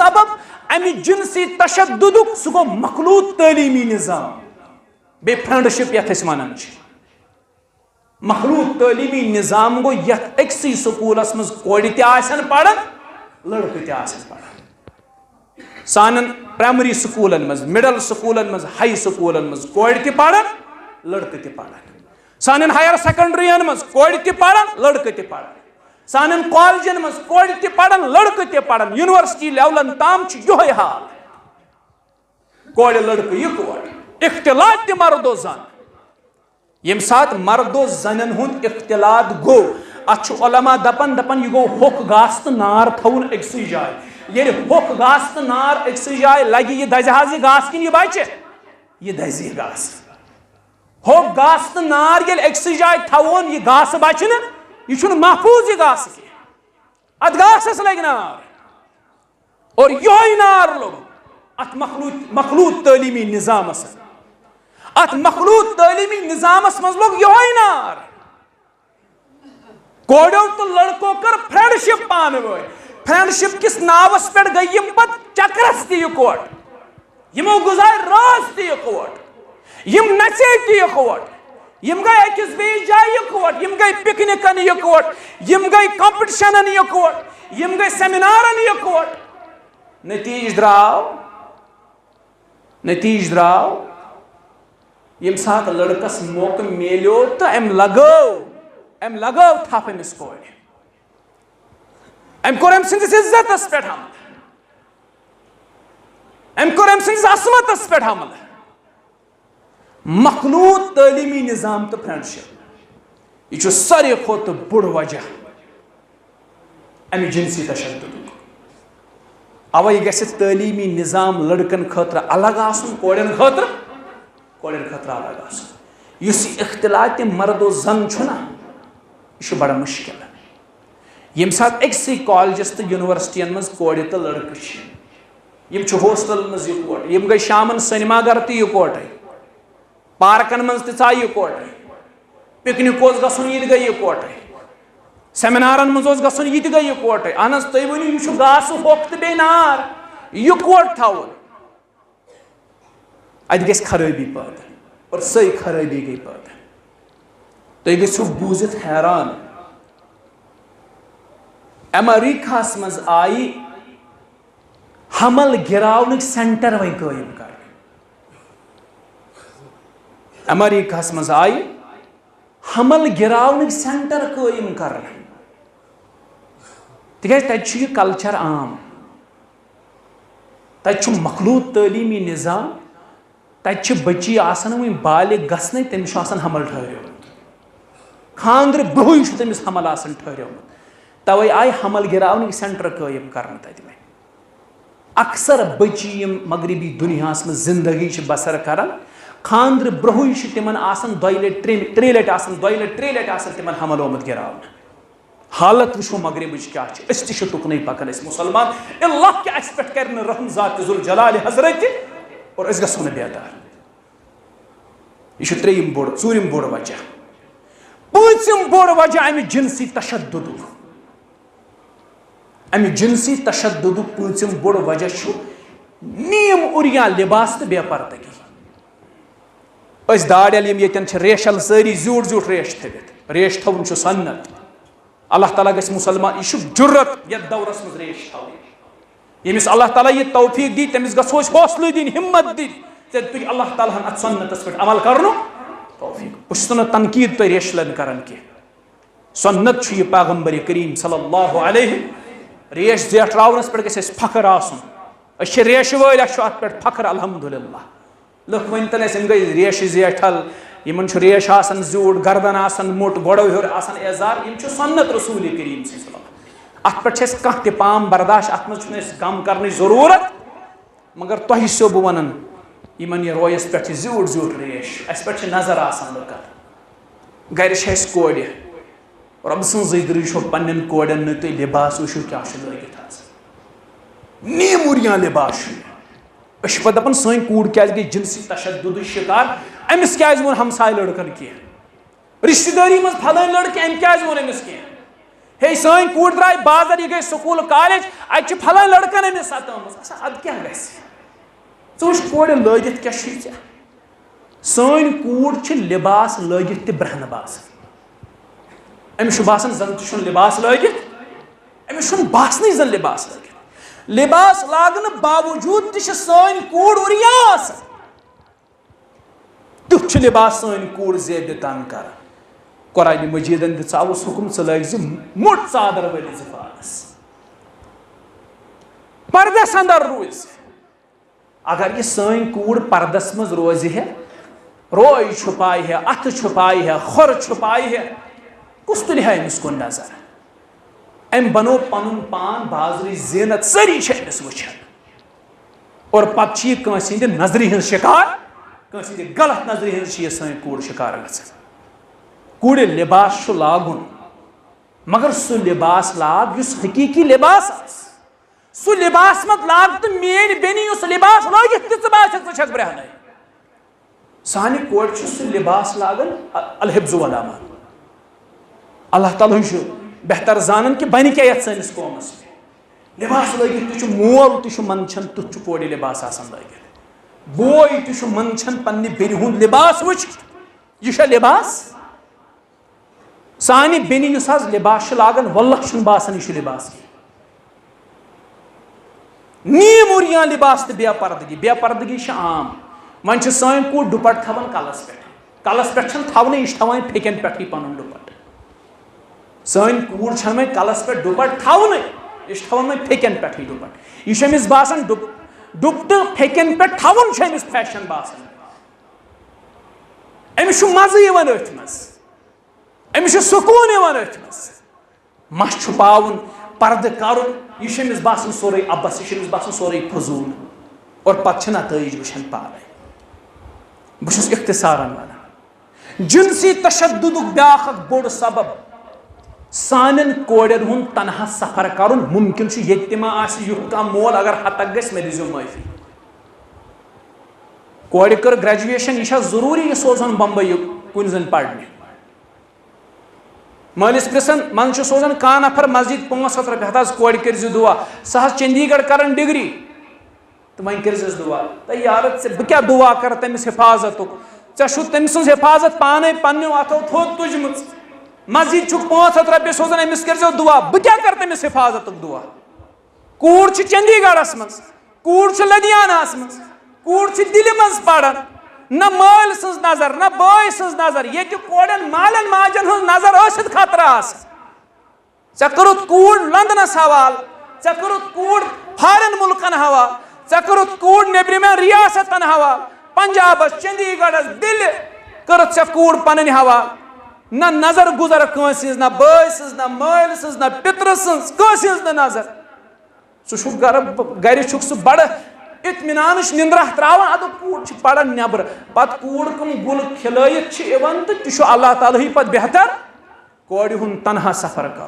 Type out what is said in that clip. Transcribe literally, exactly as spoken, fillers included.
سبب امہِ جنسی تشددُک، سُہ گوٚو مخلوط تعلیمی نظام، بیٚیہِ فرینڈشپ یتھ أسۍ ونان چھِ۔ مخلوط تعلیمی نظام گوٚو یتھ أکسٕے سکوٗلس منٛز کورِ تہِ آسن پران، لڑکہٕ تہِ آسن پران۔ سانٮ۪ن پرائمری سکوٗلن منٛز، مڈل سکوٗلن منٛز، ہائی سکوٗلن منٛز کورِ تہِ پران، لڑکہٕ تہِ پران۔ سانٮ۪ن ہائر سیکنڈرین منٛز کورِ تہِ پران، لڑکہٕ تہِ پران۔ سانٮ۪ن کالجن منٛز کورِ تہِ پران، لڑکہٕ تہِ پران۔ یونیورسٹی لیولن تام چھُ یِہوٚے حال۔ کورِ لڑکہٕ یِکوٹہٕ، اختلاط تہِ مرد و زن۔ ییٚمہِ ساتہٕ مرد و زنٮ۪ن ہُنٛد اختلاط گوٚو، اتھ چھُ علماء دپان، دپان، یہِ گوٚو ہوٚکھ گاسہٕ تہٕ نار تھاوُن أکسٕے جایہِ۔ ییٚلہِ ہوٚکھ گاسہٕ تہٕ نار أکسٕے جایہِ لگہِ، یہِ دزِ حظ یہِ گاسہٕ کِنہٕ یہِ بچہِ؟ یہِ دزِ یہِ گاسہٕ۔ ہوٚکھ گاسہٕ تہٕ نار ییٚلہِ أکسٕے جایہِ تھاوون، یہِ گاسہٕ بچہِ نہٕ، یہِ چھُنہٕ محفوظ یہِ گاسہٕ کینٛہہ۔ اتھ گاسس لگہِ نار۔ اور یِہوٚے نار لوٚگ اتھ مخلوط، مخلوط تعلیمی نظامس۔ اتھ مخلوط تعلیمی نظامس منٛز لوٚگ یِہوٚے نار۔ کورٮ۪و تہٕ لڑکو کٔر فرینڈشپ پانہٕ وٲنۍ۔ فرینڈشپ کِس ناوس پٮ۪ٹھ گٔے یِم پتہٕ چکرس تہِ یِکوٹہٕ۔ یِمو گُزارِ رٲژ تہِ یِکوٹہٕ۔ یِم نژے تہِ یِکوٹہٕ۔ یِم گٔے أکِس بیٚیِس جایہِ یِکوٹہٕ۔ یِم گٔے پکنکن یِکوٹہٕ۔ یِم گٔے کمپٹیشنن یِکوٹہٕ۔ یِم گٔے سیمینارن یِکوٹہٕ۔ نتیٖجہٕ درٛاو، نتیٖجہٕ درٛاو، ییٚمہِ ساتہٕ لڑکس موقعہٕ میلیو تہٕ أمۍ لگٲو، أمۍ لگٲو تھپھ أمِس کورِ۔ أمۍ کوٚر أمۍ سٕنٛدِس عزتس پٮ۪ٹھ حملہٕ۔ أمۍ کوٚر أمۍ سٕنٛدِس عصمتس پٮ۪ٹھ حملہٕ۔ مخلوط تعلیمی نظام تہٕ فرینڈشپ، یہِ چھُ ساروی کھۄتہٕ بوٚڑ وجہ امہِ جنسی تشددُک۔ اوے گژھِ تعلیمی نظام لڑکن خٲطرٕ الگ آسُن، کورٮ۪ن خٲطرٕ، کورٮ۪ن خٲطرٕ الگ آسُن۔ یُس یہِ اختلاط مرد و زن چھُنہ، یہِ چھُ بڑٕ مشکل۔ ییٚمہِ ساتہٕ أکسٕے کالجس تہٕ یونیورسٹین منٛز کورِ تہٕ لڑکہٕ چھِ، یِم چھِ ہوسٹلن منٛز یِکوٹہٕ، یِم گٔے شامن سینما گرٕ تہِ یِکوٹے، پارکن منٛز تہِ ژاے یِکوٹے، پکنک اوس گژھُن، یہِ تہِ گٔے یِکوٹے، سیمینارن منٛز اوس گژھُن، یہِ تہِ گٔے یِکوٹے۔ اہن حظ، تُہۍ ؤنِو، یہِ چھُ گاسہٕ ہوٚکھ تہٕ بیٚیہِ نار یِکوٹہٕ تھاوُن۔ اتہِ گژھِ خرٲبی پٲدٕ، اور سۄے خرٲبی گٔے پٲدٕ۔ تُہۍ گٔژھِو بوٗزِتھ حیران، امریکہس منٛز آیہِ حمل گراونٕکۍ سینٹر وۄنۍ قٲیِم کرنہٕ۔ امریکہس منٛز آیہِ حمل گراونٕکۍ سینٹر قٲیِم کرنہٕ، تِکیازِ تتہِ چھُ یہِ کلچر عام۔ تتہِ چھُ مخلوط تعلیمی نظام۔ تتہِ چھِ بچی آسان وۄنۍ بالغ گژھنَے، تٔمِس چھُ آسان حمل ٹھہریومُت۔ خانٛدرٕ برونٛہٕے چھُ تٔمِس حمل آسان ٹھہریومُت۔ توے آیہِ حمل گراونٕکۍ سینٹر قٲیِم کرنہٕ تتہِ وۄنۍ۔ اکثر بچی یِم مغربی دُنیاہس منٛز زندگی چھِ بسر کران، خانٛدرٕ برونٛہٕے چھُ تِمن آسان دۄیہِ لٹہِ، ترٛیٚیہِ، ترٛیٚیہِ لٹہِ آسان، دۄیہِ لٹہِ، ترٛیٚیہِ لٹہِ آسان تِمن حمل آمُت گراونہٕ۔ حالت وٕچھو مغربٕچ کیٛاہ چھِ۔ أسۍ تہِ چھِ تُکنُے پکان، أسۍ مُسلمان۔ اللہ کہِ اَسہِ پٮ۪ٹھ کرِ نہٕ رحم ذات ذوالجلال حضرت، اور أسۍ گژھو نہٕ بیدار۔ یہِ چھُ ترٛیٚیِم بوٚڑ، ژوٗرِم بوٚڑ وجہ۔ پوٗنٛژِم بوٚڑ وجہ اَمہِ جنسی تشددُک۔ اَمہِ جنسی تشددُک پوٗنٛژِم بوٚڑ وجہ چھُ نیم عریاں لباس تہٕ بے پردگی۔ أسۍ داڑٮ۪ل یِم ییٚتٮ۪ن چھِ ریشل سٲری زیوٗٹھ زیوٗٹھ ریش تھٲوِتھ، ریش تھاوُن چھُ سنت۔ اللہ تعالیٰ گژھِ مُسلمان، یہِ چھُ جُرت یَتھ دورس منٛز ریش تھاوٕنۍ۔ ییٚمِس اللہ تعالیٰ یہِ توفیٖق دی، تٔمِس گژھو أسۍ حوصلہٕ دِنۍ، ہمت دِنۍ، ژےٚ دیُتُے اللہ تعالیٰ ہن اَتھ سُنتس پٮ۪ٹھ عمل کرنُک توفیٖق۔ بہٕ چھُس نہٕ تنقیٖد تۄہہِ ریشہِ لَن کران کینٛہہ۔ سُنت چھُ یہِ پیغمبر کریم صلی اللہ علیہ، ریش زیٹھراونس پٮ۪ٹھ گژھِ اَسہِ فخر آسُن۔ أسۍ چھِ ریشہِ وٲلۍ، اَسہِ چھُ اَتھ پٮ۪ٹھ فخر، الحمدللہ۔ لُکھ ؤنۍ تن اَسہِ، یِم گٔے ریشہِ زیٹھل، یِمن چھُ ریش آسان زیوٗٹھ، گردن آسان موٚٹ، گۄڈو ہیوٚر آسان ایزار، یِم چھِ سُنت رسول کریم صلی اللہ علیہ وسلم۔ اَتھ پٮ۪ٹھ چھِ اَسہِ کانٛہہ تہِ پام برداش، اَتھ منٛز چھُنہٕ اَسہِ غم کرنٕچ ضروٗرت۔ مگر تۄہہِ چھُسو بہٕ وَنان، یِمن یہِ رویس پٮ۪ٹھ چھِ زیوٗٹھ زیوٗٹھ ریش، اَسہِ پٮ۪ٹھ چھِ نظر آسان لُکن۔ گرِ چھِ اَسہِ کورِ، رۄبہٕ سٕنٛز زٕے دٕرٕے چھو پننٮ۪ن کورٮ۪ن نہٕ تُہۍ لباس وٕچھِو کیٛاہ چھُ لٲگِتھ آز۔ نیم عریاں لباس چھُ یہِ۔ أسۍ چھِ پتہٕ دپان سٲنۍ کوٗر کیٛازِ گٔے جنسی تشددٕچ شکار، أمِس کیٛازِ ووٚن ہمساے لڑکن کینٛہہ؟ رشتہٕ دٲری منٛز پھلٲنۍ لڑکہٕ، أمۍ کیٛازِ ووٚن أمِس کینٛہہ؟ ہے، سٲنۍ کوٗر درٛاے بازر، یہِ گٔے سکوٗل کالج، اَتہِ چھِ فلٲنۍ لڑکن أمِس ستٲومٕژ۔ اچھا، اَدٕ کیٛاہ گژھِ؟ ژٕ وٕچھ کورِ لٲگِتھ کیٛاہ چھُے ژےٚ۔ سٲنۍ کوٗر چھِ لباس لٲگِتھ تہِ برہنہٕ باسان۔ أمِس چھُ باسان زن تہِ چھُنہٕ لباس لٲگِتھ، أمِس چھُنہٕ باسنٕے زن لباس لٲگِتھ۔ لباس لاگنہٕ باوجوٗد تہِ چھِ سٲنۍ کوٗر عُریان آسان۔ تیُتھ چھُ لباس سٲنۍ کوٗر زیبہِ تن کران۔ قرآنِ مجیدن دِژاوُس حُکم، ژٕ لٲگۍ زِ موٚٹ ژادر ؤلِتھ زِ پانس، پردس اندر روٗزِ۔ اگر یہِ سٲنۍ کوٗر پردس منٛز روزِ ہے، روے چھُپایہِ ہے، اتھٕ چھُپایہِ ہے، کھۄر چھُپایہِ ہے، کُس تُلہِ ہا أمِس کُن نظر؟ أمۍ بنوو پنُن پان بازرٕچ زینت، سٲری چھِ أمِس وٕچھان۔ اور پتہٕ چھِ یہِ کٲنٛسہِ ہٕنٛدِ نظرِ ہٕنٛز شکار، کٲنٛسہِ ہٕنٛدِ غلط نظرِ ہٕنٛز چھِ یہِ سٲنۍ کوٗر شکار گژھان۔ کوٗرِ لباس چھُ لاگُن، مگر سُہ لباس لاگ یُس حقیقی لباس آسہِ۔ سُہ لباس مت لاگ تہٕ میٲنۍ بیٚنہِ یُس لباس لٲگِتھ تہِ ژٕ باسکھ ژٕ چھکھ برہنَے۔ سانہِ کورِ چھُ سُہ لباس لاگان، ا-، الحفظ والامان۔ اللہ تعالیٰ ہٕے چھُ بہتر زانان کہِ بنہِ کیٛاہ یتھ سٲنِس قومس۔ لباس لٲگِتھ تہِ چھُ مول تہِ چھُ منٛدچھان، تیُتھ چھُ کورِ لباس آسان لٲگِتھ۔ بوے تہِ چھُ منٛدچھان پننہِ بیٚنہِ ہُنٛد لباس وٕچھ، یہِ چھا لباس؟ سانہِ بیٚنہِ یُس حظ لباس چھِ لاگان، واللہ چھُنہٕ باسان یہِ چھُ لباس کینٛہہ۔ نیم عُریان لباس تہٕ بے پردگی، بے پردگی چھِ عام۔ وۄنۍ چھِ سٲنۍ کوٗر ڈُپٹہٕ تھاوان کلس پٮ۪ٹھ، کلس پٮ۪ٹھ چھَنہٕ تھاونٕے، یہِ چھِ تھاوان پھیٚکٮ۪ن پٮ۪ٹھٕے پنُن ڈُپٹہٕ۔ سٲنۍ کوٗر چھَنہٕ وۄنۍ کلس پٮ۪ٹھ ڈُپٹہٕ تھاونٕے، یہِ چھِ تھاوان وۄنۍ پھیٚکٮ۪ن پٮ۪ٹھٕے ڈُپٹہٕ۔ یہِ چھُ أمِس باسان ڈُپ-، ڈُپٹہٕ پھیٚکٮ۪ن پٮ۪ٹھ تھاوُن چھُ أمِس فیشن باسان۔ أمِس چھُ مزٕ یِوان أتھۍ منٛز۔ أمِس چھُ سکوٗن یِوان أتھۍ منٛز۔ مَس چھُپاوُن، پردٕ کَرُن، یہِ چھُ أمِس باسان سورُے عبث، یہِ چھُ أمِس باسان سورُے فضوٗل۔ اور پتہٕ چھِ نتٲیِج وٕچھان پانے۔ بہٕ چھُس اختصارن ونان، جنسی تشددُک بیٛاکھ اکھ بوٚڑ سبب سانٮ۪ن کورٮ۪ن ہُنٛد تنہا سفر کرُن۔ ممکن چھُ ییٚتہِ تہِ ما آسہِ یُتھ کانٛہہ مول، اگر ہتک گژھِ، مےٚ دیٖزیو معٲفی۔ کورِ کٔر graduation، یہِ چھا ضروٗری یہِ سوزہون بمبئی کُنہِ زٔنۍ پرنہِ؟ مٲلِس پرٛژھن، منٛزٕ چھُ سوزان کانٛہہ نفر مسجد پانٛژھ ہتھ رۄپیہِ، ہتہٕ حظ کورِ کٔرۍزِ دُعا، سۄ حظ چندی گڑھ کران ڈگری، تہٕ وۄنۍ کٔرۍزٮ۪س دُعا۔ تہٕ یارٕ، ژےٚ بہٕ کیٛاہ دُعا کرٕ تٔمِس حفاظتُک؟ ژےٚ چھُ تٔمۍ سٕنٛز حفاظت پانے پننیو اتھو تھوٚد تُجمٕژ۔ مسجد چھُکھ پانٛژھ ہتھ رۄپیہِ سوزان، أمِس کٔرۍزٮ۪و دُعا، بہٕ کیٛاہ کرٕ تٔمِس حفاظتُک دُعا؟ کوٗر چھِ چندی گڑھس منٛز، کوٗر چھِ لدھیانہس منٛز، کوٗر چھِ دِلہِ منٛز پران۔ نہ مٲلۍ سٕنٛز نظر، نہ بٲے سٕنٛز نظر، ییٚتہِ کورٮ۪ن مالٮ۪ن ماجٮ۪ن ہٕنٛز نظر ٲسِتھ خطرٕ آسان۔ ژےٚ کٔرٕتھ کوٗر لندنس حوالہٕ، ژےٚ کٔرٕتھ کوٗر فارن مُلکن حوالہٕ، ژےٚ کٔرٕتھ کوٗر نیبرِمٮ۪ن ریاستن حوالہٕ، پنجابس، چندی گڑھس، دِلہِ کٔرٕتھ ژےٚ کوٗر پنٕنۍ حوالہٕ۔ نہ نظر گُزر کٲنٛسہِ ہٕنٛز، نہ بٲے سٕنٛز، نہ مٲلۍ سٕنٛز، نہ پِترٕ سٕنٛز، کٲنٛسہِ ہٕنٛز نہٕ نظر۔ ژٕ چھُکھ گرٕ، گرِ چھُکھ ژٕ بڑٕ اطمینانٕچ نِندرا تراوان، اَدٕ کوٗر چھِ پران نٮ۪برٕ۔ پتہٕ کوٗر کٕم گُل کھلٲیِتھ چھِ یِوان تہٕ تہِ چھُ اللہ تعالیٰ ہٕے پتہٕ بہتر۔ کورِ ہُنٛد تنہا سفر کر۔